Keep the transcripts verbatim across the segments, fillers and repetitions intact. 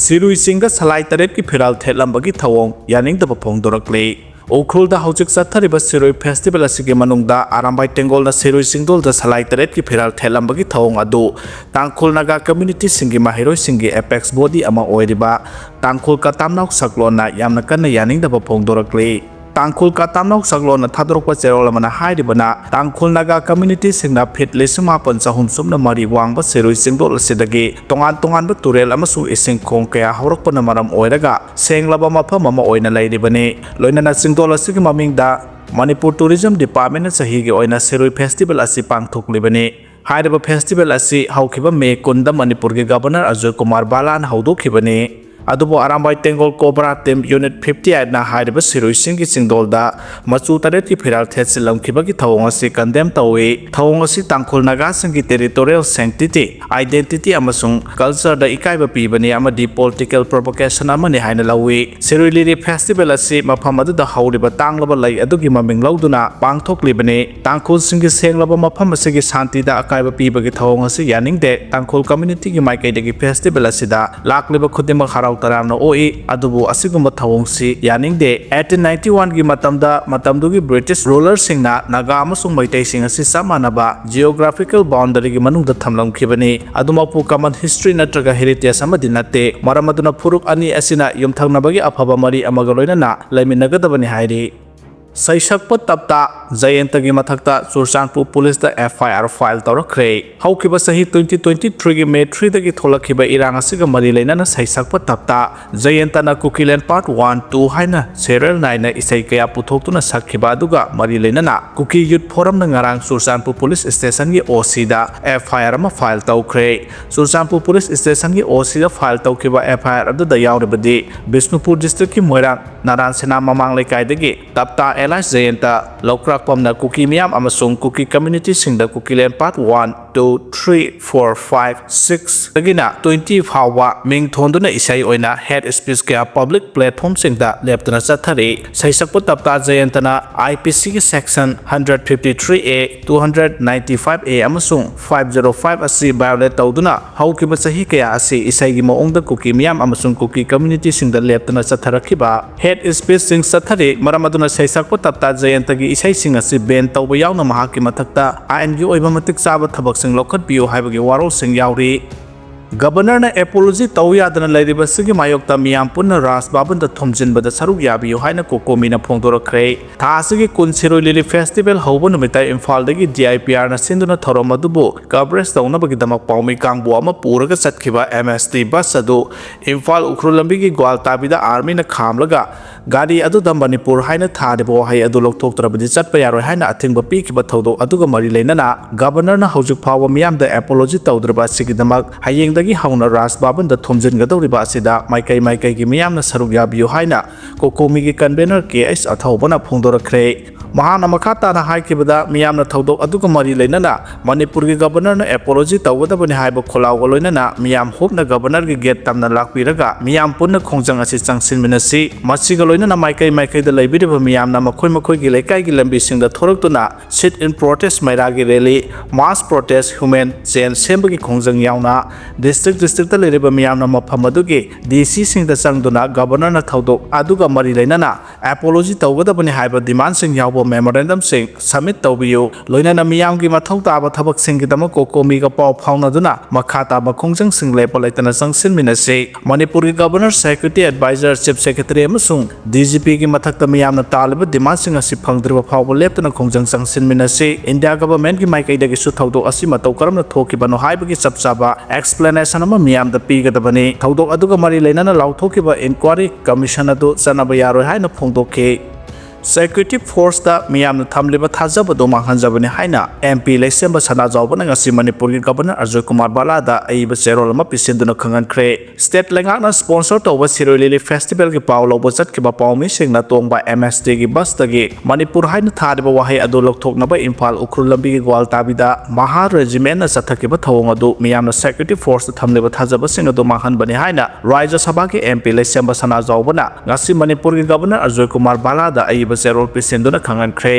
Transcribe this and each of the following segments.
ꯁꯤꯔꯨꯏ ꯆꯤꯡꯗ ꯁꯂꯥꯏ ꯇꯔꯦꯠꯀꯤ ꯐꯤꯔꯥꯜ ꯊꯦꯠꯂꯝꯕꯒꯤ ꯊꯧꯑꯣꯡ ꯌꯥꯅꯤꯡꯗꯕ ꯐꯣꯡꯗꯣꯔꯛꯂꯤ꯫ ꯎꯈ꯭ꯔꯨꯜꯗ ꯍꯧꯖꯤꯛ ꯆꯠꯊꯔꯤꯕ ꯁꯤꯔꯨꯏ ꯐꯦꯁꯇꯤꯚꯦꯜ ꯑꯁꯤꯒꯤ ꯃꯅꯨꯡꯗ ꯑꯔꯥꯝꯕꯥꯏ ꯇꯦꯡꯒꯣꯜꯅ ꯁꯤꯔꯨꯏ ꯆꯤꯡꯗꯣꯜꯗ ꯁꯂꯥꯏ ꯇꯔꯦꯠꯀꯤ ꯐꯤꯔꯥꯜ ꯊꯦꯠꯂꯝꯕꯒꯤ ꯊꯧꯑꯣꯡ ꯑꯗꯨ ꯇꯥꯡꯈꯨꯜ ꯅꯥꯒꯥ ꯀꯝꯃ꯭ꯌꯨꯅꯤꯇꯤꯁꯤꯡꯒꯤ ꯃꯍꯩꯔꯣꯏꯁꯤꯡꯒꯤ ꯑꯦꯄꯦꯛꯁ ꯕꯣꯗꯤ ꯑꯃ ꯑꯣꯏꯔꯤꯕ ꯇꯥꯡꯈꯨꯜ ꯀꯥ ꯇꯥꯝꯅꯥꯎ ꯁꯛꯂꯣꯟꯅ ꯌꯥꯝꯅ ꯀꯟꯅ ꯌꯥꯅꯤꯡꯗꯕ ꯐꯣꯡꯗꯣꯔꯛꯂꯤ꯫ ꯇꯥꯡꯈꯨꯜ ꯀꯥ ꯇꯥꯝꯅꯥꯎ ꯁꯛꯂꯣꯟꯅ ꯊꯥꯗꯣꯔꯛꯄ ꯆꯦꯔꯣꯜ ꯑꯃꯅ ꯍꯥꯏꯔꯤꯕꯅ, ꯇꯥꯡꯈꯨꯜ ꯅꯥꯒꯥ ꯀꯝꯃ꯭ꯌꯨꯅꯤꯇꯤꯁꯤꯡꯅ ꯐꯤꯠ ꯂꯤꯁꯤꯡ ꯃꯥꯄꯟ ꯆꯍꯨꯝ ꯁꯨꯞꯅ ꯃꯔꯤ ꯋꯥꯡꯕ ꯁꯤꯔꯨꯏ ꯆꯤꯡꯗꯣꯜ ꯑꯁꯤꯗꯒꯤ ꯇꯣꯉꯥꯟ ꯇꯣꯉꯥꯟꯕ ꯇꯨꯔꯦꯜ ꯑꯃꯁꯨꯡ ꯏꯁꯤꯡ ꯈꯣꯡ ꯀꯌꯥ ꯍꯧꯔꯛꯄꯅ ꯃꯔꯝ ꯑꯣꯏꯔꯒ ꯁꯦꯡꯂꯕ ꯃꯐꯝ ꯑꯃ ꯑꯣꯏꯅ ꯂꯩꯔꯤꯕꯅꯤ꯫ ꯂꯣꯏꯅꯅ ꯆꯤꯡꯗꯣꯜ ꯑꯁꯤꯒꯤ ꯃꯃꯤꯡꯗ ꯃꯅꯤꯄꯨꯔ ꯇꯨꯔꯤꯖꯝ ꯗꯤꯄꯥꯔꯠꯃꯦꯟꯅ ꯆꯍꯤꯒꯤ ꯑꯣꯏꯅ ꯁꯤꯔꯨꯏ ꯐꯦꯁꯇꯤꯚꯦꯜ ꯑꯁꯤ ꯄꯥꯡꯊꯣꯛꯂꯤꯕꯅꯤ꯫ ꯍꯥꯏꯔꯤꯕ ꯐꯦꯁꯇꯤꯚꯦꯜ ꯑꯁꯤ ꯍꯧꯈꯤꯕ ꯃꯦ ꯀꯨꯟꯗ ꯃꯅꯤꯄꯨꯔꯒꯤ ꯒꯚꯔꯅꯔ ꯑꯖꯣꯏ ꯀꯨꯃꯥꯔ ꯕꯥꯂꯥꯅ ꯍꯧꯗꯣꯛꯈꯤꯕꯅꯤ꯫ ꯑꯗꯨꯕꯨ Arambai Tenggol cobra team unit fifty ꯑꯩꯠꯅ ꯍꯥꯏꯔꯤꯕ ꯁꯤꯔꯨꯏꯁꯤꯡꯒꯤ ꯆꯤꯡꯗꯣꯜꯗ ꯃꯆꯨ ꯇꯔꯦꯠꯀꯤ ꯐꯤꯔꯥꯜ ꯊꯦꯠꯆꯤꯜꯂꯝꯈꯤꯕꯒꯤ ꯊꯧꯑꯣꯡ ꯑꯁꯤ ꯀꯟꯗꯦꯝ ꯇꯧꯏ꯫ ꯊꯧꯑꯣꯡ ꯑꯁꯤ ꯇꯥꯡꯈꯨꯜ ꯅꯥꯒꯥꯁꯤꯡꯒꯤ ꯇꯦꯔꯤꯇꯣꯔꯤꯌꯦꯜ ꯁꯦꯡꯇꯤꯇꯤ, ꯑꯥꯏꯗꯦꯟꯇꯤꯇꯤ ꯑꯃꯁꯨꯡ ꯀꯜꯆꯔꯗ ꯏꯀꯥꯏꯕ ꯄꯤꯕꯅꯤ ꯑꯃꯗꯤ ꯄꯣꯂꯤꯇꯤꯀꯦꯜ ꯄ꯭ꯔꯣꯚꯣꯀꯦꯁꯟ ꯑꯃꯅꯤ ꯍꯥꯏꯅ ꯂꯧꯏ꯫ ꯁꯤꯔꯨꯏ ꯂꯤꯂꯤ ꯐꯦꯁꯇꯤꯚꯦꯜ ꯑꯁꯤ ꯃꯐꯝ ꯑꯗꯨꯗ ꯍꯧꯔꯤꯕ ꯇꯥꯡꯂꯕ ꯂꯩ ꯑꯗꯨꯒꯤ ꯃꯃꯤꯡ ꯂꯧꯗꯨꯅ ꯄꯥꯡꯊꯣꯛꯂꯤꯕꯅꯤ꯫ ꯇꯥꯡꯈꯨꯜꯁꯤꯡꯒꯤ ꯁꯦꯡꯂꯕ ꯃꯐꯝ ꯑꯁꯤꯒꯤ ꯁꯥꯟꯇꯤꯗ ꯑꯀꯥꯏꯕ ꯄꯤꯕꯒꯤ ꯊꯧꯑꯣꯡ ꯑꯁꯤ ꯌꯥꯅꯤꯡꯗꯦ꯫ ꯇꯥꯡꯈꯨꯜ ꯀꯝꯃ꯭ꯌꯨꯅꯤꯇꯤꯒꯤ ꯃꯥꯏꯀꯩꯗꯒꯤ ꯐꯦꯁꯇꯤꯚꯦꯜ ꯑꯁꯤꯗ ꯂꯥꯛꯂꯤꯕ ꯈꯨꯗꯤꯡꯃꯛ ꯍꯔꯥꯎ ꯇꯔꯥꯝꯅ ꯑꯣꯛꯏ, ꯑꯗꯨꯕꯨ ꯑꯁꯤꯒꯨꯝꯕ ꯊꯧꯑꯣꯡꯁꯤ ꯌꯥꯅꯤꯡꯗꯦ꯫ ꯑꯩꯠꯇꯤꯟ ꯅꯥꯏꯟꯇꯤ ꯋꯥꯟꯒꯤ ꯃꯇꯝꯗ ꯃꯇꯝꯗꯨꯒꯤ ꯕ꯭ꯔꯤꯇꯤꯁ ꯔꯨꯂꯔꯁꯤꯡꯅ ꯅꯥꯒꯥ ꯑꯃꯁꯨꯡ ꯃꯩꯇꯩꯁꯤꯡ ꯑꯁꯤ ꯆꯞ ꯃꯥꯟꯅꯕ ꯖꯤꯑꯣꯒ꯭ꯔꯥꯐꯤꯀꯦꯜ ꯕꯥꯎꯟꯗꯔꯤꯒꯤ ꯃꯅꯨꯡꯗ ꯊꯝꯂꯝꯈꯤꯕꯅꯤ꯫ ꯑꯗꯨꯃꯛꯄꯨ ꯀꯃꯟ ꯍꯤꯁꯇ꯭ꯔꯤ ꯅꯠꯇ꯭ꯔꯒ ꯍꯦꯔꯤꯇꯦꯖ ꯑꯃꯗꯤ ꯅꯠꯇꯦ꯫ ꯃꯔꯝ ꯑꯗꯨꯅ ꯐꯨꯔꯨꯞ ꯑꯅꯤ ꯑꯁꯤꯅ ꯌꯨꯝꯊꯪꯅꯕꯒꯤ ꯑꯐꯕ ꯃꯔꯤ ꯑꯃꯒ ꯂꯣꯏꯅꯅ ꯂꯩꯃꯤꯟꯅꯒꯗꯕꯅꯤ ꯍꯥꯏꯔꯤ꯫ ꯁꯩꯁꯛꯄ ꯇꯞꯇꯥ ꯖꯌꯟꯇꯒꯤ ꯃꯊꯛꯇ ꯆꯨꯔꯆꯥꯟꯄꯨꯔ ꯄꯨꯂꯤꯁꯇ ꯑꯦꯐ ꯑꯥꯏ ꯑꯥꯔ ꯐꯥꯏꯜ ꯇꯧꯔꯛꯈ꯭ꯔꯦ꯫ ꯍꯧꯈꯤꯕ ꯆꯍꯤ ꯇ꯭ꯋꯦꯟꯇꯤ ꯇ꯭ꯋꯦꯟꯇꯤ ꯊ꯭ꯔꯤꯒꯤ ꯃꯦ ꯊ꯭ꯔꯤꯗꯒꯤ ꯊꯣꯛꯂꯛꯈꯤꯕ ꯏꯔꯥꯡ ꯑꯁꯤꯒ ꯃꯔꯤ ꯂꯩꯅꯅ ꯁꯩꯁꯛꯄ ꯇꯞꯇꯥ ꯖꯌꯟꯇꯅ ꯀꯨꯀꯤꯂꯦꯟ ꯄꯥꯔꯠ ꯋꯥꯟ, ꯇꯨ ꯍꯥꯏꯅ ꯁꯦꯔꯤꯌꯦꯜ ꯅꯥꯏꯅ ꯏꯁꯩ ꯀꯌꯥ ꯄꯨꯊꯣꯛꯇꯨꯅ ꯁꯛꯈꯤꯕ ꯑꯗꯨꯒ ꯃꯔꯤ ꯂꯩꯅꯅ ꯀꯨꯀꯤ ꯌꯨꯠ ꯐꯣꯔꯝꯅ ꯉꯔꯥꯡ ꯆꯨꯔꯆꯥꯟꯄꯨꯔ ꯄꯨꯂꯤꯁ ꯁ꯭ꯇꯦꯁꯟꯒꯤ ꯑꯣ ꯁꯤꯗ ꯑꯦꯐ ꯑꯥꯏ ꯑꯥꯔ ꯑꯃ ꯐꯥꯏꯜ ꯇꯧꯈ꯭ꯔꯦ꯫ ꯆꯨꯔꯆꯥꯟꯄꯨꯔ ꯄꯨꯂꯤꯁ ꯁ꯭ꯇꯦꯁꯟꯒꯤ ꯑꯣ ꯁꯤꯗ ꯐꯥꯏꯜ ꯇꯧꯈꯤꯕ ꯑꯦꯐ ꯑꯥꯏ ꯑꯥꯔ ꯑꯗꯨꯗ ꯌꯥꯎꯔꯤꯕꯗꯤ ꯕꯤꯁꯅꯨꯄꯨꯔ ꯗꯤꯁꯇ꯭ꯔꯤꯛꯀꯤ ꯃꯣꯏꯔꯥꯡ ꯅꯥꯔꯥꯟ ꯁꯦꯅꯥ ꯃꯃꯥꯡ ꯂꯩꯀꯥꯏꯗꯒꯤ ꯇꯞꯇꯥ ꯑꯦꯂꯥꯏꯁ ꯖꯌꯟꯇ, ꯂꯧꯀ꯭ꯔꯥꯛꯄꯝꯅ ꯀꯨꯀꯤ ꯃꯤꯌꯥꯝ ꯑꯃꯁꯨꯡ ꯀꯨꯀꯤ ꯀꯝꯃ꯭ꯌꯨꯅꯤꯇꯤꯁꯤꯡꯗ Kukilen part one, two, three, four, five, six ꯗꯒꯤꯅ twenty ꯐꯥꯎꯕ ꯃꯤꯡ ꯊꯣꯟꯗꯨꯅ ꯏꯁꯩ ꯑꯣꯏꯅ head speech ꯀꯌꯥ public platform ꯁꯤꯡꯗ ꯂꯦꯞꯇꯅ ꯆꯠꯊꯔꯤ꯫ ꯁꯩꯁꯛꯄ ꯇꯞꯇꯥ ꯖꯌꯟꯇꯅ I P C ꯒꯤ section hundred fifty three A, two hundred ninety five A ꯑꯃꯁꯨꯡ five zero five ꯑꯁꯤ violate ꯇꯧꯗꯨꯅ ꯍꯧꯈꯤꯕ ꯆꯍꯤ ꯀꯌꯥ ꯑꯁꯤ ꯏꯁꯩꯒꯤ ꯃꯑꯣꯡꯗ ꯀꯨꯀꯤ ꯃꯤꯌꯥꯝ ꯑꯃꯁꯨꯡ ꯀꯨꯀꯤ community ꯁꯤꯡꯗ ꯂꯦꯞꯇꯅ ꯆꯠꯊꯔꯛꯈꯤꯕ head speech ꯁꯤꯡ ꯆꯠꯊꯔꯤ꯫ ꯃꯔꯝ ꯑꯗꯨꯅ ꯁꯩꯁꯛꯄ ꯇꯞꯇꯥ ꯖꯌꯟꯇꯒꯤ ꯏꯁꯩꯁꯤꯡ ꯑꯁꯤ ban ꯇꯧꯕ ꯌꯥꯎꯅ ꯃꯍꯥꯛꯀꯤ ꯃꯊꯛꯇ ꯑꯥꯏꯟꯒꯤ ꯑꯣꯏꯕ ꯃꯇꯤꯛ ꯆꯥꯕ ꯊꯕꯛꯁꯤꯡ ꯂꯧꯈꯠꯄꯤꯌꯨ ꯍꯥꯏꯕꯒꯤ ꯋꯥꯔꯣꯜꯁꯤꯡ ꯌꯥꯎꯔꯤ꯫ Governor ꯅ apology ꯇꯧ ꯌꯥꯗꯅ ꯂꯩꯔꯤꯕꯁꯤꯒꯤ ꯃꯥꯌꯣꯛꯇ ꯃꯤꯌꯥꯝ ꯄꯨꯟꯅ ꯔꯥꯖ ꯚꯕꯟꯗ ꯊꯣꯝꯖꯤꯟꯕꯗ ꯁꯔꯨꯛ ꯌꯥꯕꯤꯌꯨ ꯍꯥꯏꯅ COCOMI ꯅ ꯐꯣꯡꯗꯣꯔꯛꯈ꯭ꯔꯦ꯫ ꯊꯥ ꯑꯁꯤꯒꯤ ꯀꯨꯟ ꯁꯤꯔꯣꯏ ꯂꯤꯂꯤ festival ꯍꯧꯕ ꯅꯨꯃꯤꯠꯇ ꯏꯝꯐꯥꯜꯗꯒꯤ D I P R ꯅ ꯁꯤꯟꯗꯨꯅ ꯊꯧꯔꯝ ꯑꯗꯨꯕꯨ coverage ꯇꯧꯅꯕꯒꯤꯗꯃꯛ ꯄꯥꯎꯃꯤ ꯀꯥꯡꯕꯨ ꯑꯃ ꯄꯨꯔꯒ ꯆꯠꯈꯤꯕ M S T bus ꯑꯗꯨ ꯏꯝꯐꯥꯜ ꯎꯈ꯭ꯔꯨꯜ ꯂꯝꯕꯤꯒꯤ ꯒ꯭ꯋꯥꯜꯇꯥꯕꯤꯗ army ꯅ ꯈꯥꯝꯂꯒ ꯒꯥꯔꯤ ꯑꯗꯨꯗ ꯃꯅꯤꯄꯨꯔ ꯍꯥꯏꯅ ꯊꯥꯔꯤꯕ ꯋꯥꯍꯩ ꯑꯗꯨ ꯂꯧꯊꯣꯛꯇ꯭ꯔꯕꯗꯤ ꯆꯠꯄ ꯌꯥꯔꯣꯏ ꯍꯥꯏꯅ ꯑꯊꯤꯡꯕ ꯄꯤꯈꯤꯕ ꯊꯧꯗꯣꯛ ꯑꯗꯨꯒ ꯃꯔꯤ ꯂꯩꯅꯅ Governor ꯅ ꯍꯧꯖꯤꯛ ꯐꯥꯎꯕ ꯃꯤꯌꯥꯝꯗ apology ꯇꯧꯗ꯭ꯔꯕ ꯑꯁꯤꯒꯤꯗꯃꯛ ꯍꯌꯦꯡꯗꯒꯤ ꯍꯧꯅ ꯔꯥꯖ ꯚꯕꯟꯗ ꯊꯣꯝꯖꯤꯟꯒꯗꯧꯔꯤꯕ ꯑꯁꯤꯗ ꯃꯥꯏꯀꯩ ꯃꯥꯏꯀꯩꯒꯤ ꯃꯤꯌꯥꯝꯅ ꯁꯔꯨꯛ ꯌꯥꯕꯤꯌꯨ ꯍꯥꯏꯅ COCOMI ꯒꯤ convener K H ꯑꯊꯧꯕꯅ ꯐꯣꯡꯗꯣꯔꯛꯈ꯭ꯔꯦ꯫ ꯃꯍꯥꯛꯅ ꯃꯈꯥ ꯇꯥꯅ ꯍꯥꯏꯈꯤꯕꯗ, ꯃꯤꯌꯥꯝꯅ ꯊꯧꯗꯣꯛ ꯑꯗꯨꯒ ꯃꯔꯤ ꯂꯩꯅꯅ ꯃꯅꯤꯄꯨꯔꯒꯤ Governor ꯅ apology ꯇꯧꯒꯗꯕꯅꯤ ꯍꯥꯏꯕ ꯈꯣꯜꯂꯥꯎꯒ ꯂꯣꯏꯅꯅ ꯃꯤꯌꯥꯝ ꯍꯨꯞꯅ Governor ꯒꯤ gate ꯇꯝꯅ ꯂꯥꯛꯄꯤꯔꯒ ꯃꯤꯌꯥꯝ ꯄꯨꯟꯅ ꯈꯣꯡꯖꯪ ꯑꯁꯤ ꯆꯪꯁꯤꯟꯃꯤꯟꯅꯁꯤ꯫ ꯃꯁꯤꯒ ꯂꯣꯏꯅꯅ ꯃꯥꯏꯀꯩ ꯃꯥꯏꯀꯩꯗ ꯂꯩꯕꯤꯔꯤꯕ ꯃꯤꯌꯥꯝꯅ ꯃꯈꯣꯏ ꯃꯈꯣꯏꯒꯤ ꯂꯩꯀꯥꯏꯒꯤ ꯂꯝꯕꯤꯁꯤꯡꯗ ꯊꯣꯔꯛꯇꯨꯅ sit in protest ꯃꯩꯔꯥꯒꯤ rally, mass protest, human chain ꯁꯦꯝꯕꯒꯤ ꯈꯣꯡꯖꯪ ꯌꯥꯎꯅ district district ꯇ ꯂꯩꯔꯤꯕ ꯃꯤꯌꯥꯝꯅ ꯃꯐꯝ ꯑꯗꯨꯒꯤ D C ꯁꯤꯡꯗ ꯆꯪꯗꯨꯅ Governor ꯅ ꯊꯧꯗꯣꯛ ꯑꯗꯨꯒ ꯃꯔꯤ ꯂꯩꯅꯅ apology ꯇꯧꯒꯗꯕꯅꯤ ꯍꯥꯏꯕ demand ꯁꯤꯡ ꯌꯥꯎꯕ memorandum ꯁꯤꯡ submit ꯇꯧꯕꯤꯌꯨ꯫ ꯂꯣꯏꯅꯅ ꯃꯤꯌꯥꯝꯒꯤ ꯃꯊꯧ ꯇꯥꯕ ꯊꯕꯛꯁꯤꯡꯒꯤꯗꯃꯛ COCOMI ꯒ ꯄꯥꯎ ꯐꯥꯎꯅꯗꯨꯅ ꯃꯈꯥ ꯇꯥꯕ ꯈꯣꯡꯖꯪꯁꯤꯡ ꯂꯦꯞꯄ ꯂꯩꯇꯅ ꯆꯪꯁꯤꯟꯃꯤꯟꯅꯁꯤ꯫ ꯃꯅꯤꯄꯨꯔꯒꯤ Governor, Security Advisor, Chief Secretary ꯑꯃꯁꯨꯡ D G P ꯒꯤ ꯃꯊꯛꯇ ꯃꯤꯌꯥꯝꯅ ꯇꯥꯜꯂꯤꯕ demand ꯁꯤꯡ ꯑꯁꯤ ꯐꯪꯗ꯭ꯔꯤꯕ ꯐꯥꯎꯕ ꯂꯦꯞꯇꯅ ꯈꯣꯡꯖꯪ ꯆꯪꯁꯤꯟꯃꯤꯟꯅꯁꯤ꯫ India Government ꯀꯤ ꯃꯥꯏꯀꯩꯗꯒꯤꯁꯨ ꯊꯧꯗꯣꯛ ꯑꯁꯤ ꯃꯇꯧ ꯀꯔꯝꯅ ꯊꯣꯛꯈꯤꯕꯅꯣ ꯍꯥꯏꯕꯒꯤ ꯆꯞ ꯆꯥꯕ explanation ꯑꯃ ꯃꯤꯌꯥꯝꯗ ꯄꯤꯒꯗꯕꯅꯤ꯫ ꯊꯧꯗꯣꯛ ꯑꯗꯨꯒ ꯃꯔꯤ ꯂꯩꯅꯅ ꯂꯥꯎꯊꯣꯛꯈꯤꯕ inquiry commission ꯑꯗꯨ ꯆꯠꯅꯕ ꯌꯥꯔꯣꯏ ꯍꯥꯏꯅ ꯐꯣꯡꯗꯣꯛꯈꯤ꯫ Security forceꯇ ꯃꯤꯌꯥꯝꯅ ꯊꯝꯂꯤꯕ ꯊꯥꯖꯕꯗꯨ ꯃꯥꯡꯍꯟꯖꯕꯅꯤ ꯍꯥꯏꯅ MP ꯂꯩꯁꯦꯝꯕ ꯁꯅꯥꯖꯥꯎꯕꯅ ꯉꯁꯤ ꯃꯅꯤꯄꯨꯔꯒꯤ Governor ꯑꯖꯣꯏ ꯀꯨꯃꯥꯔ ꯕꯥꯂꯥꯗ ꯑꯏꯕ ꯆꯦꯔꯣꯜ ꯑꯃ ꯄꯤꯁꯤꯟꯗꯨꯅ ꯈꯪꯍꯟꯈ꯭ꯔꯦ꯫ State ꯂꯩꯉꯥꯛꯅ sponsor ꯇꯧꯕ ꯁꯤꯔꯣꯏ ꯂꯤꯂꯤ festivalꯒꯤ ꯄꯥꯎ ꯂꯧꯕ ꯆꯠꯈꯤꯕ ꯄꯥꯎꯃꯤꯁꯤꯡꯅ ꯇꯣꯡꯕ MSTꯒꯤ busꯇꯒꯤ ꯃꯅꯤꯄꯨꯔ ꯍꯥꯏꯅ ꯊꯥꯔꯤꯕ ꯋꯥꯍꯩ ꯑꯗꯨ ꯂꯧꯊꯣꯛꯅꯕ ꯏꯝꯐꯥꯜ ꯎꯈ꯭ꯔꯨꯜ ꯂꯝꯕꯤꯒꯤ ꯒ꯭ꯋꯥꯜꯇꯥꯕꯤꯗ ꯃꯍꯥ regimentꯅ ꯆꯠꯊꯈꯤꯕ ꯊꯧꯑꯣꯡ ꯑꯗꯨ ꯃꯤꯌꯥꯝꯅ security forceꯇ ꯊꯝꯂꯤꯕ ꯊꯥꯖꯕꯁꯤꯡ ꯑꯗꯨ ꯃꯥꯡꯍꯟꯕꯅꯤ ꯍꯥꯏꯅ ꯔꯥꯖ꯭ꯌ ꯁꯚꯥꯒꯤ MP ꯂꯩꯁꯦꯝꯕ ꯁꯅꯥꯖꯥꯎꯕꯅ ꯉꯁꯤ ꯃꯅꯤꯄꯨꯔꯒꯤ Governor ꯑꯖꯣꯏ ꯀꯨꯃꯥꯔ ꯕꯥꯂꯥꯗ ꯑꯏꯕ ꯆꯦꯔꯣꯜ ꯄꯤꯁꯤꯟꯗꯨꯅ ꯈꯪꯍꯟꯈ꯭ꯔꯦ꯫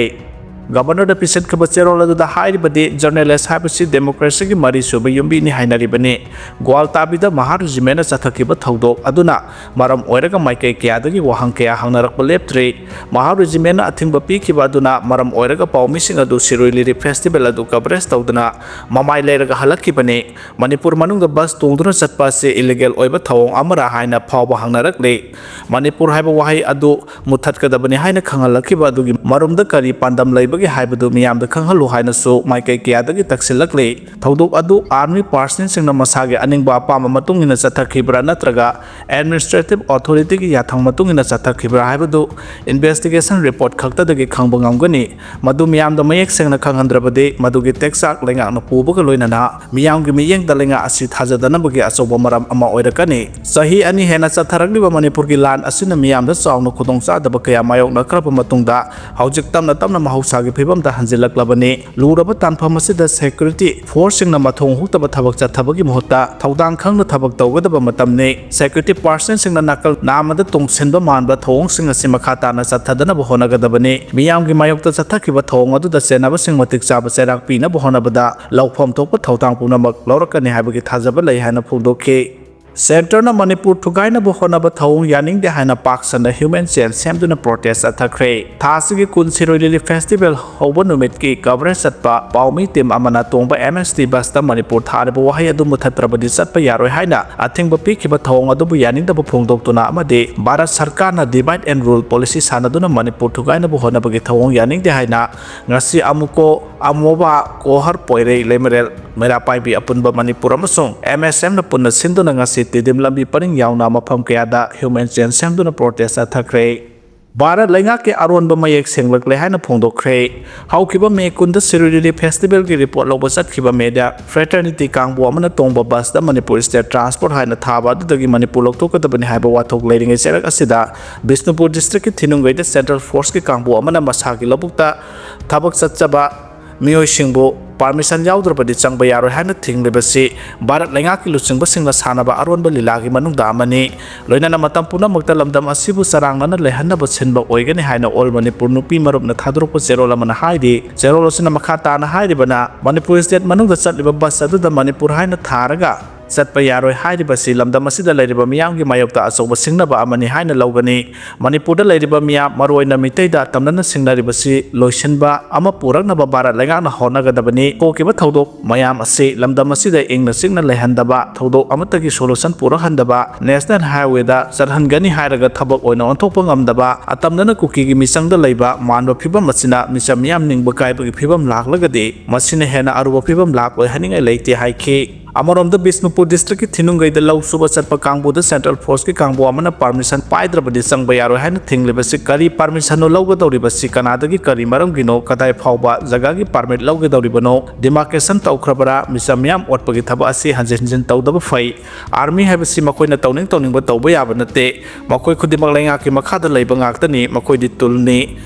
Governorꯗ ꯄꯤꯁꯤꯟꯈꯤꯕ ꯆꯦꯔꯣꯜ ꯑꯗꯨꯗ ꯍꯥꯏꯔꯤꯕꯗꯤ, journalist ꯍꯥꯏꯕꯁꯤ democracyꯒꯤ ꯃꯔꯤꯁꯨꯕ ꯌꯨꯝꯕꯤꯅꯤ ꯍꯥꯏꯅꯔꯤꯕꯅꯤ꯫ ꯒ꯭ꯋꯥꯜꯇꯥꯕꯤꯗ ꯃꯍꯥ regimentꯅ ꯆꯠꯊꯈꯤꯕ ꯊꯧꯗꯣꯛ ꯑꯗꯨꯅ ꯃꯔꯝ ꯑꯣꯏꯔꯒ ꯃꯥꯏꯀꯩ ꯀꯌꯥꯗꯒꯤ ꯋꯥꯍꯪ ꯀꯌꯥ ꯍꯪꯅꯔꯛꯄ ꯂꯦꯞꯇ꯭ꯔꯤ꯫ ꯃꯍꯥ regimentꯅ ꯑꯊꯤꯡꯕ ꯄꯤꯈꯤꯕ ꯑꯗꯨꯅ ꯃꯔꯝ ꯑꯣꯏꯔꯒ ꯄꯥꯎꯃꯤꯁꯤꯡ ꯑꯗꯨ ꯁꯤꯔꯣꯏ ꯂꯤꯂꯤ festival ꯑꯗꯨ coverage ꯇꯧꯗꯨꯅ ꯃꯃꯥꯏ ꯂꯩꯔꯒ ꯍꯜꯂꯛꯈꯤꯕꯅꯤ꯫ ꯃꯅꯤꯄꯨꯔ ꯃꯅꯨꯡꯗ bus ꯇꯣꯡꯗꯨꯅ ꯆꯠꯄ ꯑꯁꯤ illegal ꯑꯣꯏꯕ ꯊꯧꯑꯣꯡ ꯑꯃꯔꯥ ꯍꯥꯏꯅ ꯐꯥꯎꯕ ꯍꯪꯅꯔꯛꯂꯤ꯫ ꯃꯅꯤꯄꯨꯔ ꯍꯥꯏꯕ ꯋꯥꯍꯩ ꯑꯗꯨ ꯃꯨꯠꯊꯠꯀꯗꯕꯅꯤ ꯍꯥꯏꯅ ꯈꯪꯍꯜꯂꯛꯈꯤꯕ ꯑꯗꯨꯒꯤ ꯃꯔꯨꯝꯗ ꯀꯔꯤ ꯄꯥꯟꯗꯝ ꯂꯩꯕꯒꯦ ꯍꯥꯏꯕꯗꯨ ꯃꯤꯌꯥꯝꯗ ꯈꯪꯍꯜꯂꯨ ꯍꯥꯏꯅꯁꯨ ꯃꯥꯏꯀꯩ ꯀꯌꯥꯗꯒꯤ ꯇꯛꯁꯤꯜꯂꯛꯂꯤ꯫ ꯊꯧꯗꯣꯛ ꯑꯗꯨ army personalꯁꯤꯡꯅ ꯃꯁꯥꯒꯤ ꯑꯅꯤꯡꯕ ꯑꯄꯥꯝꯕ ꯃꯇꯨꯡ ꯏꯟꯅ ꯆꯠꯊꯈꯤꯕ꯭ꯔꯥ ꯅꯠꯇ꯭ꯔꯒ administrative authorityꯒꯤ ꯌꯥꯊꯪ ꯃꯇꯨꯡ ꯏꯟꯅ ꯆꯠꯊꯈꯤꯕ꯭ꯔꯥ ꯍꯥꯏꯕꯗꯨ investigation report ꯈꯛꯇꯗꯒꯤ ꯈꯪꯕ ꯉꯝꯒꯅꯤ꯫ ꯃꯗꯨ ꯃꯤꯌꯥꯝꯗ ꯃꯌꯦꯛ ꯁꯦꯡꯅ ꯈꯪꯍꯟꯗ꯭ꯔꯕꯗꯤ ꯃꯗꯨꯒꯤ ꯇꯦꯛꯆꯥꯛ ꯂꯩꯉꯥꯛꯅ ꯄꯨꯕꯒ ꯂꯣꯏꯅꯅ ꯃꯤꯌꯥꯝꯒꯤ ꯃꯤꯠꯌꯦꯡꯗ ꯂꯩꯉꯥꯛ ꯑꯁꯤ ꯊꯥꯖꯗꯅꯕꯒꯤ ꯑꯆꯧꯕ ꯃꯔꯝ ꯑꯃ ꯑꯣꯏꯔꯛꯀꯅꯤ꯫ ꯆꯍꯤ ꯑꯅꯤ ꯍꯦꯟꯅ ꯆꯠꯊꯔꯛꯂꯤꯕ ꯃꯅꯤꯄꯨꯔꯒꯤ ꯂꯥꯟ ꯑꯁꯤꯅ ꯃꯤꯌꯥꯝꯗ ꯆꯥꯎꯅ ꯈꯨꯗꯣꯡꯆꯥꯗꯕ ꯀꯌꯥ ꯃꯥꯌꯣꯛꯅꯈ꯭ꯔꯕ ꯃꯇꯨꯡꯗ ꯍꯧꯖꯤꯛ ꯇꯞꯅ ꯇꯞꯅ ꯃꯍꯧꯁꯥꯒꯤ ꯐꯤꯕꯝꯗ ꯍꯟꯖꯤꯜꯂꯛꯂꯕꯅꯤ꯫ ꯂꯨꯔꯕ ꯇꯥꯟꯐꯝ ꯑꯁꯤꯗ security forceꯁꯤꯡꯅ ꯃꯊꯣꯡ ꯍꯨꯛꯇꯕ ꯊꯕꯛ ꯆꯠꯊꯕꯒꯤ ꯃꯍꯨꯠꯇ ꯊꯧꯗꯥꯡ ꯈꯪꯅ ꯊꯕꯛ ꯇꯧꯒꯗꯕ ꯃꯇꯝꯅꯤ꯫ Security personalꯁꯤꯡꯅ ꯅꯥꯀꯜ ꯅꯥꯝꯃꯗ ꯇꯣꯡꯁꯤꯟꯕ ꯃꯥꯟꯕ ꯊꯧꯑꯣꯡꯁꯤꯡ ꯑꯁꯤ ꯃꯈꯥ ꯇꯥꯅ ꯆꯠꯊꯗꯅꯕ ꯍꯣꯠꯅꯒꯗꯕꯅꯤ꯫ ꯃꯤꯌꯥꯝꯒꯤ ꯃꯥꯌꯣꯛꯇ ꯆꯠꯊꯈꯤꯕ ꯊꯧꯑꯣꯡ ꯑꯗꯨꯗ ꯆꯦꯟꯅꯕꯁꯤꯡ ꯃꯇꯤꯛ ꯆꯥꯕ ꯆꯩꯔꯥꯛ ꯄꯤꯅꯕ ꯍꯣꯠꯅꯕꯗ ꯂꯧꯐꯝ ꯊꯣꯛꯄ ꯊꯧꯗꯥꯡ ꯄꯨꯝꯅꯃꯛ ꯂꯧꯔꯛꯀꯅꯤ ꯍꯥꯏꯕꯒꯤ ꯊꯥꯖꯕ ꯂꯩ ꯍꯥꯏꯅ ꯐꯣꯡꯗꯣꯛꯈꯤ꯫ Centreꯅ ꯃꯅꯤꯄꯨꯔ ꯊꯨꯒꯥꯏꯅꯕ ꯍꯣꯠꯅꯕ ꯊꯧꯑꯣꯡ ꯌꯥꯅꯤꯡꯗꯦ ꯍꯥꯏꯅ ꯄꯥꯛ ꯁꯟꯅ human chain ꯁꯦꯝꯗꯨꯅ protest ꯆꯠꯊꯈ꯭ꯔꯦ꯫ ꯊꯥ ꯑꯁꯤꯒꯤ ꯀꯨꯟ ꯁꯤꯔꯣꯏ ꯂꯤꯂꯤ festival ꯍꯧꯕ ꯅꯨꯃꯤꯠꯀꯤ coverage ꯆꯠꯄ ꯄꯥꯎꯃꯤ team ꯑꯃꯅ ꯇꯣꯡꯕ MST busꯇ ꯃꯅꯤꯄꯨꯔ ꯊꯥꯔꯤꯕ ꯋꯥꯍꯩ ꯑꯗꯨ ꯃꯨꯠꯊꯠꯇ꯭ꯔꯕꯗꯤ ꯆꯠꯄ ꯌꯥꯔꯣꯏ ꯍꯥꯏꯅ ꯑꯊꯤꯡꯕ ꯄꯤꯈꯤꯕ ꯊꯧꯑꯣꯡ ꯑꯗꯨꯕꯨ ꯌꯥꯅꯤꯡꯗꯕ ꯐꯣꯡꯗꯣꯛꯇꯨꯅ ꯑꯃꯗꯤ ꯚꯥꯔꯠ ꯁꯔꯀꯥꯔꯅ divide and rule policy ꯁꯥꯟꯅꯗꯨꯅ ꯃꯅꯤꯄꯨꯔ ꯊꯨꯒꯥꯏꯅꯕ ꯍꯣꯠꯅꯕꯒꯤ ꯊꯧꯑꯣꯡ ꯌꯥꯅꯤꯡꯗꯦ ꯍꯥꯏꯅ ꯉꯁꯤ ꯑꯃꯨꯀꯣ ꯑꯃꯣꯕꯥ ꯀꯣꯍꯔ ꯄꯣꯏꯔꯩ ꯂꯩꯃꯔꯦꯜ ꯃꯩꯔꯥ ꯄꯥꯏꯕꯤ ꯑꯄꯨꯟꯕ ꯃꯅꯤꯄꯨꯔ ꯑꯃꯁꯨꯡ MSMꯅ ꯄꯨꯟꯅ ꯁꯤꯟꯗꯨꯅ ꯉꯁꯤ ꯇꯤꯗꯤꯝ ꯂꯝꯕꯤ ꯄꯔꯤꯡ ꯌꯥꯎꯅ ꯃꯐꯝ ꯀꯌꯥꯗ human chain ꯁꯦꯝꯗꯨꯅ protest ꯆꯠꯊꯈ꯭ꯔꯦ꯫ ꯚꯥꯔꯠ ꯂꯩꯉꯥꯛꯀꯤ ꯑꯔꯣꯟꯕ ꯃꯌꯦꯛ ꯁꯦꯡꯂꯛꯂꯦ ꯍꯥꯏꯅ ꯐꯣꯡꯗꯣꯛꯈ꯭ꯔꯦ꯫ ꯍꯧꯈꯤꯕ ꯃꯦ ꯀꯨꯟꯗ ꯁꯤꯔꯨꯏ ꯂꯤꯂꯤ ꯐꯦꯁꯇꯤꯚꯦꯜꯒꯤ ꯔꯤꯄꯣꯔꯠ ꯂꯧꯕ ꯆꯠꯈꯤꯕ ꯃꯦꯗꯤꯌꯥ ꯐ꯭ꯔꯦꯇꯔꯅꯤꯇꯤ ꯀꯥꯡꯕꯨ ꯑꯃꯅ ꯇꯣꯡꯕ ꯕꯁꯇ ꯃꯅꯤꯄꯨꯔ ꯁ꯭ꯇꯦꯠ ꯇ꯭ꯔꯥꯟꯁꯄꯣꯔꯠ ꯍꯥꯏꯅ ꯊꯥꯕ ꯑꯗꯨꯗꯒꯤ ꯃꯅꯤꯄꯨꯔ ꯂꯧꯊꯣꯛꯀꯗꯕꯅꯤ ꯍꯥꯏꯕ ꯋꯥꯊꯣꯛ ꯂꯩꯔꯤꯉꯩ ꯆꯩꯔꯛ ꯑꯁꯤꯗ ꯕꯤꯁꯅꯨꯄꯨꯔ ꯗꯤꯁꯇ꯭ꯔꯤꯛꯀꯤ ꯊꯤꯅꯨꯡꯒꯩꯗ ꯁꯦꯟꯇ꯭ꯔꯦꯜ ꯐꯣꯔꯁꯀꯤ ꯀꯥꯡꯕꯨ ꯑꯃꯅ ꯃꯁꯥꯒꯤ ꯂꯧꯕꯨꯛꯇ ꯊꯕꯛ ꯆꯠꯆꯕ ꯃꯤꯑꯣꯏꯁꯤꯡꯕꯨ ꯄꯥꯔꯃꯤꯁꯟ ꯌꯥꯎꯗ꯭ꯔꯕꯗꯤ ꯆꯪꯕ ꯌꯥꯔꯣꯏ ꯍꯥꯏꯅ ꯊꯤꯡꯂꯤꯕꯁꯤ ꯚꯥꯔꯠ ꯂꯩꯉꯥꯛꯀꯤ ꯂꯨꯆꯤꯡꯕꯁꯤꯡꯅ ꯁꯥꯟꯅꯕ ꯑꯔꯣꯟꯕ ꯂꯤꯂꯥꯒꯤ ꯃꯅꯨꯡꯗ ꯑꯃꯅꯤ꯫ ꯂꯣꯏꯅꯅ ꯃꯇꯝ ꯄꯨꯝꯅꯃꯛꯇ ꯂꯝꯗꯝ ꯑꯁꯤꯕꯨ ꯆꯔꯥꯡꯅꯅ ꯂꯩꯍꯟꯅꯕ ꯁꯤꯟꯕ ꯑꯣꯏꯒꯅꯤ ꯍꯥꯏꯅ ꯑꯣꯜ ꯃꯅꯤꯄꯨꯔ ꯅꯨꯄꯤ ꯃꯔꯨꯞꯅ ꯊꯥꯗꯣꯔꯛꯄ ꯆꯦꯔꯣꯜ ꯑꯃꯅ ꯍꯥꯏꯔꯤ꯫ ꯆꯦꯔꯣꯜ ꯑꯁꯤꯅ ꯃꯈꯥ ꯇꯥꯅ ꯍꯥꯏꯔꯤꯕꯅ, ꯃꯅꯤꯄꯨꯔ ꯁ꯭ꯇꯦꯠ ꯃꯅꯨꯡꯗ ꯆꯠꯂꯤꯕ ꯕꯁ ꯑꯗꯨꯗ ꯃꯅꯤꯄꯨꯔ ꯍꯥꯏꯅ ꯊꯥꯔꯒ ꯆꯠꯄ ꯌꯥꯔꯣꯏ ꯍꯥꯏꯔꯤꯕꯁꯤ ꯂꯝꯗꯝ ꯑꯁꯤꯗ ꯂꯩꯔꯤꯕ ꯃꯤꯌꯥꯝꯒꯤ ꯃꯥꯌꯣꯛꯇ ꯑꯆꯧꯕ ꯁꯤꯡꯅꯕ ꯑꯃꯅꯤ ꯍꯥꯏꯅ ꯂꯧꯒꯅꯤ꯫ ꯃꯅꯤꯄꯨꯔꯗ ꯂꯩꯔꯤꯕ ꯃꯤꯌꯥꯝ, ꯃꯔꯨꯑꯣꯏꯅ ꯃꯤꯇꯩꯗ ꯇꯝꯅꯅ ꯁꯤꯡꯅꯔꯤꯕꯁꯤ ꯂꯣꯏꯁꯤꯟꯕ ꯑꯃ ꯄꯨꯔꯛꯅꯕ ꯚꯥꯔꯠ ꯂꯩꯉꯥꯛꯅ ꯍꯣꯠꯅꯒꯗꯕꯅꯤ꯫ ꯊꯣꯛꯈꯤꯕ ꯊꯧꯗꯣꯛ ꯃꯌꯥꯝ ꯑꯁꯤ ꯂꯝꯗꯝ ꯑꯁꯤꯗ ꯏꯪꯅ ꯆꯤꯛꯅ ꯂꯩꯍꯟꯗꯕ, ꯊꯧꯗꯣꯛ ꯑꯃꯠꯇꯒꯤ ꯁꯣꯂꯨꯁꯟ ꯄꯨꯔꯛꯍꯟꯗꯕ, ꯅꯦꯁꯅꯦꯜ ꯍꯥꯏꯋꯦꯗ ꯆꯠꯍꯟꯒꯅꯤ ꯍꯥꯏꯔꯒ ꯊꯕꯛ ꯑꯣꯏꯅ ꯑꯣꯟꯊꯣꯛꯄ ꯉꯝꯗꯕ, ꯑꯇꯝꯅꯅ ꯀꯨꯀꯤꯒꯤ ꯃꯤꯆꯪꯗ ꯂꯩꯕ ꯃꯥꯟꯕ ꯐꯤꯕꯝ ꯑꯁꯤꯅ ꯃꯤꯆꯝ ꯃꯤꯌꯥꯝ ꯅꯤꯡꯕ ꯀꯥꯏꯕꯒꯤ ꯐꯤꯕꯝ ꯂꯥꯛꯂꯒꯗꯤ ꯃꯁꯤꯅ ꯍꯦꯟꯅ ꯑꯔꯨꯕ ꯐꯤꯕꯝ ꯂꯥꯛꯂꯣꯏ ꯍꯥꯏꯅꯤꯡꯉꯥꯏ ꯂꯩꯇꯦ ꯍꯥꯏꯈꯤ꯫ ꯑꯃꯔꯣꯝꯗ ꯕꯤꯁꯅꯨꯄꯨꯔ ꯗꯤꯁꯇ꯭ꯔꯤꯛꯀꯤ ꯊꯤꯅꯨꯡꯒꯩꯗ ꯂꯧ ꯁꯨꯕ ꯆꯠꯄ ꯀꯥꯡꯕꯨꯗ ꯁꯦꯟꯇ꯭ꯔꯦꯜ ꯐꯣꯔꯁꯀꯤ ꯀꯥꯡꯕꯨ ꯑꯃꯅ ꯄꯥꯔꯃꯤꯁꯟ ꯄꯥꯏꯗ꯭ꯔꯕꯗꯤ ꯆꯪꯕ ꯌꯥꯔꯣꯏ ꯍꯥꯏꯅ ꯊꯤꯡꯂꯤꯕꯁꯤ ꯀꯔꯤ ꯄꯥꯔꯃꯤꯁꯟꯅꯣ ꯂꯧꯒꯗꯧꯔꯤꯕꯁꯤ, ꯀꯅꯥꯗꯒꯤ ꯀꯔꯤ ꯃꯔꯝꯒꯤꯅꯣ, ꯀꯗꯥꯏ ꯐꯥꯎꯕ ꯖꯒꯥꯒꯤ ꯄꯥꯔꯃꯤꯠ ꯂꯧꯒꯗꯧꯔꯤꯕꯅꯣ, ꯗꯤꯃꯥꯔꯀꯦꯁꯟ ꯇꯧꯈ꯭ꯔꯕꯔꯥ? ꯃꯤꯆꯝ ꯃꯤꯌꯥꯝ ꯑꯣꯠꯄꯒꯤ ꯊꯕꯛ ꯑꯁꯤ ꯍꯟꯖꯤꯟ ꯍꯟꯖꯤꯟ ꯇꯧꯗꯕ ꯐꯩ꯫ ꯑꯥꯔꯃꯤ ꯍꯥꯏꯕꯁꯤ ꯃꯈꯣꯏꯅ ꯇꯧꯅꯤꯡ ꯇꯧꯅꯤꯡꯕ ꯇꯧꯕ ꯌꯥꯕ ꯅꯠꯇꯦ꯫ ꯃꯈꯣꯏ ꯈꯨꯗꯤꯡꯃꯛ ꯂꯩꯉꯥꯛꯀꯤ ꯃꯈꯥꯗ ꯂꯩꯕ ꯉꯥꯛꯇꯅꯤ, ꯃꯈꯣꯏꯗꯤ ꯇꯨꯜꯅꯤ꯫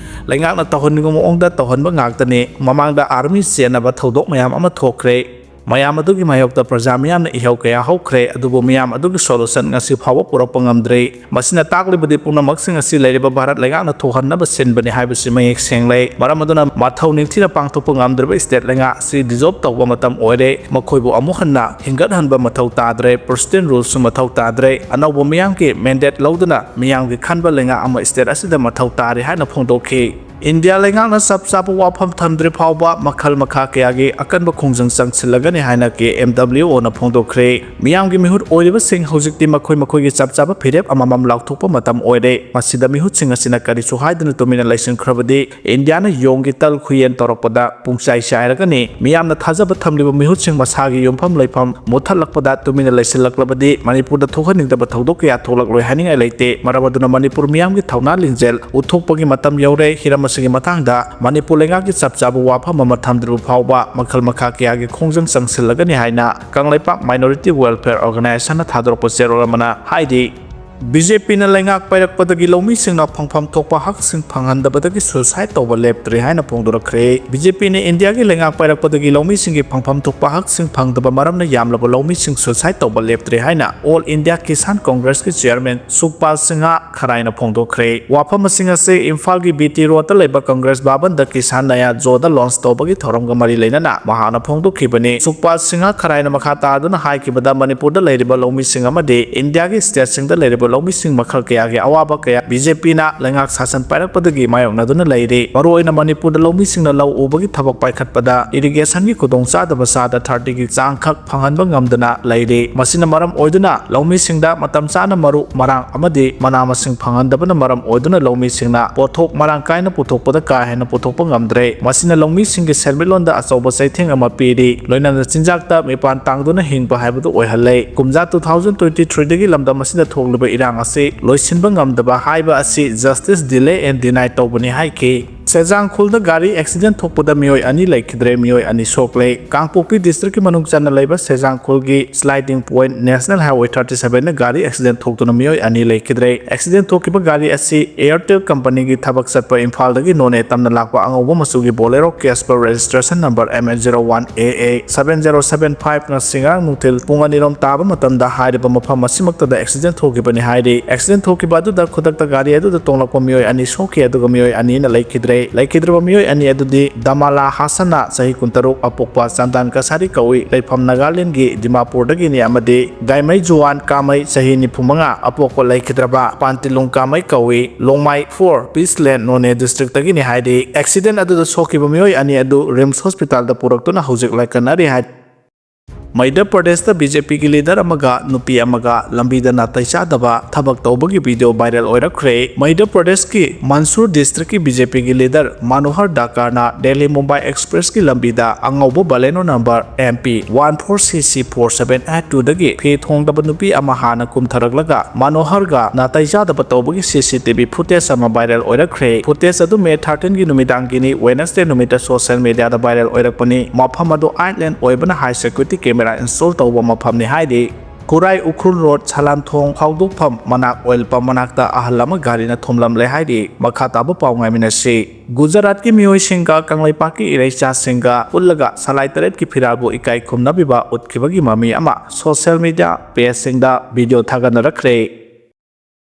ꯂꯩꯉꯥꯛꯅ ꯇꯧꯍꯟꯅꯤꯡꯕ ꯃꯑꯣꯡꯗ ꯇꯧꯍꯟꯕ ꯉꯥꯛꯇꯅꯤ꯫ ꯃꯃꯥꯡꯗ ꯑꯥꯔꯃꯤ ꯆꯦꯟꯅꯕ ꯊꯧꯗꯣꯛ ꯃꯌꯥꯝ ꯑꯃ ꯊꯣꯛꯈ꯭ꯔꯦ꯫ ꯃꯌꯥꯝ ꯑꯗꯨꯒꯤ ꯃꯥꯌꯣꯛꯇ ꯄ꯭ꯔꯖꯥ ꯃꯤꯌꯥꯝꯅ ꯏꯍꯧ ꯀꯌꯥ ꯍꯧꯈ꯭ꯔꯦ, ꯑꯗꯨꯕꯨ ꯃꯤꯌꯥꯝ ꯑꯗꯨꯒꯤ ꯁꯣꯂꯨꯁꯟ ꯉꯁꯤ ꯐꯥꯎꯕ ꯄꯨꯔꯛꯄ ꯉꯝꯗ꯭ꯔꯤ꯫ ꯃꯁꯤꯅ ꯇꯥꯛꯂꯤꯕꯗꯤ ꯄꯨꯝꯅꯃꯛꯁꯤꯡ ꯑꯁꯤ ꯂꯩꯔꯤꯕ ꯚꯥꯔꯠ ꯂꯩꯉꯥꯛꯅ ꯊꯣꯛꯍꯟꯅꯕ ꯁꯤꯟꯕꯅꯤ ꯍꯥꯏꯕꯁꯤ ꯃꯌꯦꯛ ꯁꯦꯡꯂꯦ꯫ ꯃꯔꯝ ꯑꯗꯨꯅ ꯃꯊꯧ ꯅꯤꯡꯊꯤꯅ ꯄꯥꯡꯊꯣꯛꯄ ꯉꯝꯗ꯭ꯔꯤꯕ ꯁ꯭ꯇꯦꯠ ꯂꯩꯉꯥꯛ ꯑꯁꯤ ꯗꯤꯖꯣꯜꯕ ꯇꯧꯕ ꯃꯇꯝ ꯑꯣꯏꯔꯦ꯫ ꯃꯈꯣꯏꯕꯨ ꯑꯃꯨꯛ ꯍꯟꯅ ꯍꯤꯡꯒꯠꯍꯟꯕ ꯃꯊꯧ ꯇꯥꯗ꯭ꯔꯦ꯫ ꯄ꯭ꯔꯦꯁꯤꯗꯦꯟ ꯔꯨꯜꯁꯨ ꯃꯊꯧ ꯇꯥꯗ꯭ꯔꯦ꯫ ꯑꯅꯧꯕ ꯃꯤꯌꯥꯝꯒꯤ ꯃꯦꯟꯗꯦꯠ ꯂꯧꯗꯨꯅ ꯃꯤꯌꯥꯝꯒꯤ ꯈꯟꯕ ꯂꯩꯉꯥꯛ ꯑꯃ ꯁ꯭ꯇꯦꯠ ꯑꯁꯤꯗ ꯃꯊꯧ ꯇꯥꯔꯦ ꯍꯥꯏꯅ ꯐꯣꯡꯗꯣꯛꯈꯤ꯫ ꯏꯟꯗꯤꯌꯥ ꯂꯩꯉꯥꯛꯅ ꯆꯞ ꯆꯥꯕ ꯋꯥꯐꯝ ꯊꯝꯗ꯭ꯔꯤ ꯐꯥꯎꯕ ꯃꯈꯜ ꯃꯈꯥ ꯀꯌꯥꯒꯤ ꯑꯀꯟꯕ ꯈꯣꯡꯖꯪ ꯆꯪꯁꯤꯜꯂꯒꯅꯤ ꯍꯥꯏꯅ ꯀꯦ ꯑꯦꯝ ꯗꯕ꯭ꯂꯤꯎ ꯑꯣꯅ ꯐꯣꯡꯗꯣꯛꯈ꯭ꯔꯦ꯫ ꯃꯤꯌꯥꯝꯒꯤ ꯃꯤꯍꯨꯠ ꯑꯣꯏꯔꯤꯕꯁꯤꯡ ꯍꯧꯖꯤꯛꯇꯤ ꯃꯈꯣꯏ ꯃꯈꯣꯏꯒꯤ ꯆꯞ ꯆꯥꯕ ꯐꯤꯔꯦꯞ ꯑꯃꯃꯝ ꯂꯥꯎꯊꯣꯛꯄ ꯃꯇꯝ ꯑꯣꯏꯔꯦ꯫ ꯃꯁꯤꯗ ꯃꯤꯍꯨꯠꯁꯤꯡ ꯑꯁꯤꯅ ꯀꯔꯤꯁꯨ ꯍꯥꯏꯗꯅ ꯇꯨꯃꯤꯟꯅ ꯂꯩꯁꯤꯟꯈ꯭ꯔꯕꯗꯤ ꯏꯟꯗꯤꯌꯥꯅ ꯌꯣꯡꯒꯤ ꯇꯜ ꯈꯨꯌꯦꯟ ꯇꯧꯔꯛꯄꯗ ꯄꯨꯡꯆꯥꯏ ꯆꯥꯏꯔꯒꯅꯤ꯫ ꯃꯤꯌꯥꯝꯅ ꯊꯥꯖꯕ ꯊꯝꯂꯤꯕ ꯃꯤꯍꯨꯠꯁꯤꯡ ꯃꯁꯥꯒꯤ ꯌꯨꯝꯐꯝ ꯂꯩꯐꯝ ꯃꯨꯠꯊꯠꯂꯛꯄꯗ ꯇꯨꯃꯤꯟꯅ ꯂꯩꯁꯤꯜꯂꯛꯂꯕꯗꯤ ꯃꯅꯤꯄꯨꯔꯗ ꯊꯣꯛꯍꯟꯅꯤꯡꯗꯕ ꯊꯧꯗꯣꯛ ꯀꯌꯥ ꯊꯣꯛꯂꯛꯂꯣꯏ ꯍꯥꯏꯅꯤꯡꯉꯥꯏ ꯂꯩꯇꯦ꯫ ꯃꯔꯝ ꯑꯗꯨꯅ ꯃꯅꯤꯄꯨꯔ ꯃꯤꯌꯥꯝꯒꯤ ꯊꯧꯅꯥ ꯂꯤꯡꯖꯦꯜ ꯎꯠꯊꯣꯛꯄꯒꯤ ꯃꯇꯝ ꯌꯧꯔꯦ꯫ ꯍꯤꯔꯝ ꯑꯁꯤꯒꯤ ꯃꯇꯥꯡꯗ ꯃꯅꯤꯄꯨꯔ ꯂꯩꯉꯥꯛꯀꯤ ꯆꯞ ꯆꯥꯕ ꯋꯥꯐꯝ ꯑꯃ ꯊꯝꯗ꯭ꯔꯤꯕ ꯐꯥꯎꯕ ꯃꯈꯜ ꯃꯈꯥ ꯀꯌꯥꯒꯤ ꯈꯣꯡꯖꯪ ꯆꯪꯁꯤꯜꯂꯒꯅꯤ ꯍꯥꯏꯅ ꯀꯪꯂꯩꯄꯥꯛ Minority Welfare Organization ꯅ ꯊꯥꯗꯣꯔꯛꯄ ꯆꯦꯔꯣꯜ ꯑꯃꯅ ꯍꯥꯏꯔꯤ꯫ ꯕꯤ ꯖꯦ ꯄꯤꯅ ꯂꯩꯉꯥꯛ ꯄꯥꯏꯔꯛꯄꯗꯒꯤ ꯂꯧꯃꯤꯁꯤꯡꯅ ꯐꯪꯐꯝ ꯊꯣꯛꯄ ꯍꯛꯁꯤꯡ ꯐꯪꯍꯟꯗꯕꯗꯒꯤ suicide ꯇꯧꯕ ꯂꯦꯞꯇ꯭ꯔꯦ ꯍꯥꯏꯅ ꯐꯣꯡꯗꯣꯔꯛꯈ꯭ꯔꯦ꯫ ꯕꯤ ꯖꯦ ꯄꯤꯅ ꯏꯟꯗꯤꯌꯥꯒꯤ ꯂꯩꯉꯥꯛ ꯄꯥꯏꯔꯛꯄꯗꯒꯤ ꯂꯧꯃꯤꯁꯤꯡꯒꯤ ꯐꯪꯐꯝ ꯊꯣꯛꯄ ꯍꯛꯁꯤꯡ ꯐꯪꯗꯕ ꯃꯔꯝꯅ ꯌꯥꯝꯂꯕ ꯂꯧꯃꯤꯁꯤꯡ suicide ꯇꯧꯕ ꯂꯦꯞꯇ꯭ꯔꯦ ꯍꯥꯏꯅ All India Kisan Congress ꯀꯤ chairman ꯁꯨꯛꯄꯥꯜ ꯁꯤꯡꯍ ꯈꯔꯥꯏꯅ ꯐꯣꯡꯗꯣꯛꯈ꯭ꯔꯦ꯫ ꯋꯥꯐꯝ ꯑꯁꯤꯡ ꯑꯁꯤ ꯏꯝꯐꯥꯜꯒꯤ ꯕꯤ ꯇꯤ ꯔꯣꯗꯇ ꯂꯩꯕ ꯀꯪꯒ꯭ꯔꯦꯁ ꯚꯕꯟꯗ ꯀꯤꯁꯥꯟ ꯅꯌꯥ ꯖꯣꯗ launch ꯇꯧꯕꯒꯤ ꯊꯧꯔꯝꯒ ꯃꯔꯤ ꯂꯩꯅꯅ ꯃꯍꯥꯛꯅ ꯐꯣꯡꯗꯣꯛꯈꯤꯕꯅꯤ꯫ ꯁꯨꯛꯄꯥꯜ ꯁꯤꯡꯍ ꯈꯔꯥꯏꯅ ꯃꯈꯥ ꯇꯥꯗꯨꯅ ꯍꯥꯏꯈꯤꯕꯗ, ꯃꯅꯤꯄꯨꯔꯗ ꯂꯩꯔꯤꯕ ꯂꯧꯃꯤꯁꯤꯡ ꯑꯃꯗꯤ ꯏꯟꯗꯤꯌꯥꯒꯤ stateꯁꯤꯡꯗ ꯂꯩꯔꯤꯕ ꯂꯧꯃꯤꯁꯤꯡ ꯃꯈꯜ ꯀꯌꯥꯒꯤ ꯑꯋꯥꯕ ꯀꯌꯥ ꯕꯤ ꯖꯦ ꯄꯤꯅ ꯂꯩꯉꯥꯛ ꯁꯥꯁꯟ ꯄꯥꯏꯔꯛꯄꯗꯒꯤ ꯃꯥꯌꯣꯛꯅꯗꯨꯅ ꯂꯩꯔꯤ꯫ ꯃꯔꯨꯑꯣꯏꯅ ꯃꯅꯤꯄꯨꯔꯗ ꯂꯧꯃꯤꯁꯤꯡꯅ ꯂꯧ ꯎꯕꯒꯤ ꯊꯕꯛ ꯄꯥꯏꯈꯠꯄꯗ irrigationꯒꯤ ꯈꯨꯗꯣꯡꯆꯥꯗꯕ ꯆꯥꯗ thirtyꯒꯤ ꯆꯥꯡꯈꯛ ꯐꯪꯍꯟꯕ ꯉꯝꯗꯅ ꯂꯩꯔꯤ꯫ ꯃꯁꯤꯅ ꯃꯔꯝ ꯑꯣꯏꯗꯨꯅ ꯂꯧꯃꯤꯁꯤꯡꯗ ꯃꯇꯝ ꯆꯥꯅ ꯃꯔꯨ ꯃꯔꯥꯡ ꯑꯃꯗꯤ ꯃꯅꯥ ꯃꯁꯤꯡ ꯐꯪꯍꯟꯗꯕꯅ ꯃꯔꯝ ꯑꯣꯏꯗꯨꯅ ꯂꯧꯃꯤꯁꯤꯡꯅ ꯄꯣꯠꯊꯣꯛ ꯃꯔꯥꯡ ꯀꯥꯏꯅ ꯄꯨꯊꯣꯛꯄꯗ ꯀꯥ ꯍꯦꯟꯅ ꯄꯨꯊꯣꯛꯄ ꯉꯝꯗ꯭ꯔꯦ꯫ ꯃꯁꯤꯅ ꯂꯧꯃꯤꯁꯤꯡꯒꯤ ꯁꯦꯟꯃꯤꯠꯂꯣꯟꯗ ꯑꯆꯧꯕ ꯆꯩꯊꯦꯡ ꯑꯃ ꯄꯤꯔꯤ, ꯂꯣꯏꯅꯅ ꯆꯤꯟꯖꯥꯛꯇ ꯃꯤꯄꯥꯟ ꯇꯥꯡꯗꯨꯅ ꯍꯤꯡꯕ ꯍꯥꯏꯕꯗꯨ ꯑꯣꯏꯍꯜꯂꯦ꯫ ꯀꯨꯝꯖꯥ two thousand twenty threeꯗꯒꯤ ꯂꯝꯗꯝ ꯑꯁꯤꯗ ꯊꯣꯛꯂꯤꯕ ꯏꯔꯥꯡ ꯑꯁꯤ ꯂꯣꯏꯁꯤꯟꯕ ꯉꯝꯗꯕ ꯍꯥꯏꯕ ꯑꯁꯤ justice delay and deny ꯇꯧꯕꯅꯤ ꯍꯥꯏꯈꯤ꯫ ꯁꯦꯖꯥꯡ ꯈꯨꯜꯗ ꯒꯥꯔꯤ accident ꯊꯣꯛꯄꯗ ꯃꯤꯑꯣꯏ ꯑꯅꯤ ꯂꯩꯈꯤꯗ꯭ꯔꯦ, ꯃꯤꯑꯣꯏ ꯑꯅꯤ ꯁꯣꯛꯂꯦ꯫ ꯀꯥꯡꯄꯣꯛꯄꯤ districtꯀꯤ ꯃꯅꯨꯡ ꯆꯟꯅ ꯂꯩꯕ ꯁꯦꯖꯥꯡ ꯈꯨꯜꯒꯤ sliding point National Highway thirty sevenꯗ ꯒꯥꯔꯤ accident ꯊꯣꯛꯇꯨꯅ ꯃꯤꯑꯣꯏ ꯑꯅꯤ ꯂꯩꯈꯤꯗ꯭ꯔꯦ꯫ Accident ꯊꯣꯛꯈꯤꯕ ꯒꯥꯔꯤ ꯑꯁꯤ Airtel companyꯒꯤ ꯊꯕꯛ ꯆꯠꯄ ꯏꯝꯐꯥꯜꯗꯒꯤ ꯅꯣꯅꯦ ꯇꯝꯅ ꯂꯥꯛꯄ ꯑꯉꯧꯕ ꯃꯆꯨꯒꯤ Bolero Casper registration number M H zero one A A seven zero seven five ꯉꯁꯤ ꯉꯔꯥꯡ ꯅꯨꯡꯊꯤꯜ ꯄꯨꯡ ꯑꯅꯤꯔꯣꯝ ꯇꯥꯕ ꯃꯇꯝꯗ ꯍꯥꯏꯔꯤꯕ ꯃꯐꯝ ꯑꯁꯤꯃꯛꯇꯗ accident ꯊꯣꯛꯈꯤꯕꯅꯤ ꯍꯥꯏꯔꯤ꯫ Accident ꯊꯣꯛꯈꯤꯕ ꯑꯗꯨꯗ ꯈꯨꯗꯛꯇ ꯒꯥꯔꯤ ꯑꯗꯨꯗ ꯇꯣꯡꯂꯛꯄ ꯃꯤꯑꯣꯏ ꯑꯅꯤ ꯁꯣꯛꯈꯤ, ꯑꯗꯨꯒ ꯃꯤꯑꯣꯏ ꯑꯅꯤꯅ ꯂꯩꯈꯤꯗ꯭ꯔꯦ꯫ ꯂꯩꯈꯤꯗ꯭ꯔꯕ ꯃꯤꯑꯣꯏ ꯑꯅꯤ ꯑꯗꯨꯗꯤ ꯗꯃꯥꯂꯥ ꯍꯥꯁꯟꯅ ꯆꯍꯤ ꯀꯨꯟꯇꯔꯨꯛ, ꯑꯄꯣꯛꯄ ꯆꯟꯗꯥꯟ ꯀꯁꯥꯔꯤ ꯀꯧꯏ, ꯂꯩꯐꯝ ꯅꯥꯒꯥꯂꯦꯟꯒꯤ ꯗꯤꯃꯥꯄꯨꯔꯗꯒꯤꯅꯤ, ꯑꯃꯗꯤ ꯒꯥꯏꯃꯩ ꯖꯨꯋꯥꯟ ꯀꯥꯃꯩ, ꯆꯍꯤ ꯅꯤꯐꯨ ꯃꯉꯥ, ꯑꯄꯣꯛꯄ ꯂꯩꯈꯤꯗ꯭ꯔꯕ ꯄꯥꯟꯇꯤꯂꯨꯡ ꯀꯥꯃꯩ ꯀꯧꯏ, ꯂꯣꯡꯃꯥꯏ ꯐꯣꯔ, ꯄꯤꯁꯂꯦꯟ, ꯅꯣꯅꯦ ꯗꯤꯁꯇ꯭ꯔꯤꯛꯇꯒꯤꯅꯤ ꯍꯥꯏꯔꯤ꯫ ꯑꯦꯛꯁꯤꯗꯦꯟ ꯑꯗꯨꯗ ꯁꯣꯛꯈꯤꯕ ꯃꯤꯑꯣꯏ ꯑꯅꯤ ꯑꯗꯨ ꯔꯤꯝꯁ ꯍꯣꯁꯄꯤꯇꯥꯜꯗ ꯄꯨꯔꯛꯇꯨꯅ ꯍꯧꯖꯤꯛ ꯂꯥꯏꯀꯠꯅꯔꯤ ꯍꯥꯏ꯫ ꯃꯙ꯭ꯌ ꯄ꯭ꯔꯗꯦꯁꯇ ꯕꯤ ꯖꯦ ꯄꯤꯒꯤ ꯂꯤꯗꯔ ꯑꯃꯒ ꯅꯨꯄꯤ ꯑꯃꯒ ꯂꯝꯕꯤꯗ ꯅꯥꯇꯩ ꯆꯥꯗꯕ ꯊꯕꯛ ꯇꯧꯕꯒꯤ ꯚꯤꯗꯤꯑꯣ ꯚꯥꯏꯔꯦꯜ ꯑꯣꯏꯔꯛꯈ꯭ꯔꯦ꯫ ꯃꯙ꯭ꯌ ꯄ꯭ꯔꯗꯦꯁꯀꯤ ꯃꯟꯁꯨꯔ ꯗꯤꯁꯇ꯭ꯔꯤꯛꯀꯤ ꯕꯤ ꯖꯦ ꯄꯤꯒꯤ ꯂꯤꯗꯔ ꯃꯅꯣꯍꯔ ꯗꯥꯀꯥꯔꯅ ꯗꯦꯜꯂꯤ ꯃꯨꯝꯕꯥꯏ ꯑꯦꯛꯁꯄ꯭ꯔꯦꯁꯀꯤ ꯂꯝꯕꯤꯗ ꯑꯉꯧꯕ Baleno number M P one four C C four seven eight ꯇꯨꯗꯒꯤ ꯐꯤ ꯊꯣꯡꯗꯕ ꯅꯨꯄꯤ ꯑꯃ ꯍꯥꯟꯅ ꯀꯨꯝꯊꯔꯛꯂꯒ ꯃꯅꯣꯍꯔꯒ ꯅꯥꯇꯩ ꯆꯥꯗꯕ ꯇꯧꯕꯒꯤ ꯁꯤ ꯁꯤ ꯇꯤ ꯚꯤ ꯐꯨꯇꯦꯖ ꯑꯃ ꯚꯥꯏꯔꯦꯜ ꯑꯣꯏꯔꯛꯈ꯭ꯔꯦ꯫ ꯐꯨꯇꯦꯖ ꯑꯗꯨ ꯃꯦ ꯊꯥꯔꯇꯤꯟꯒꯤ ꯅꯨꯃꯤꯗꯥꯡꯒꯤꯅꯤ, ꯋꯦꯅꯁꯗꯦ ꯅꯨꯃꯤꯠꯇ ꯁꯣꯁꯤꯌꯦꯜ ꯃꯤꯗꯤꯌꯥꯗ ꯚꯥꯏꯔꯦꯜ ꯑꯣꯏꯔꯛꯄꯅꯤ꯫ ꯃꯐꯝ ꯑꯗꯨ ꯑꯥꯏꯂꯦꯟ ꯑꯣꯏꯕꯅ ꯍꯥꯏ ꯁꯦꯀ꯭ꯌꯨꯔꯤꯇꯤ ꯀꯦꯃꯦꯔꯥ ꯏꯟꯁꯇꯣꯜ ꯇꯧꯕ ꯃꯐꯝꯅꯤ ꯍꯥꯏꯔꯤ꯫ ꯈꯨꯔꯥꯏ ꯎꯈ꯭ꯔꯨꯜ ꯔꯣꯗ ꯁꯂꯥꯟꯊꯣꯡ ꯐꯥꯎꯗꯣꯛꯐꯝ ꯃꯅꯥꯛ ꯑꯣꯏꯜ ꯄꯝ ꯃꯅꯥꯛꯇ ꯑꯍꯜ ꯑꯃ ꯒꯥꯔꯤꯅ ꯊꯣꯝꯂꯝꯂꯦ ꯍꯥꯏꯔꯤ꯫ ꯃꯈꯥ ꯇꯥꯕ ꯄꯥꯎ ꯉꯥꯏꯃꯤꯟꯅꯁꯤ꯫ ꯒꯨꯖꯔꯥꯠꯀꯤ ꯃꯤꯑꯣꯏꯁꯤꯡꯒ ꯀꯪꯂꯩꯄꯥꯛꯀꯤ ꯏꯔꯩꯆꯥꯁꯤꯡꯒ ꯄꯨꯜꯂꯒ ꯁꯂꯥꯏ ꯇꯔꯦꯠꯀꯤ ꯐꯤꯔꯥꯜꯕꯨ ꯏꯀꯥꯏ ꯈꯨꯝꯅꯕꯤꯕ ꯎꯠꯈꯤꯕꯒꯤ ꯃꯃꯤ ꯑꯃ ꯁꯣꯁꯤꯌꯦꯜ ꯃꯤꯗꯤꯌꯥ ꯄꯦꯖꯁꯤꯡꯗ ꯚꯤꯗꯤꯑꯣ ꯊꯥꯒꯠꯅꯔꯛꯈ꯭ꯔꯦ꯫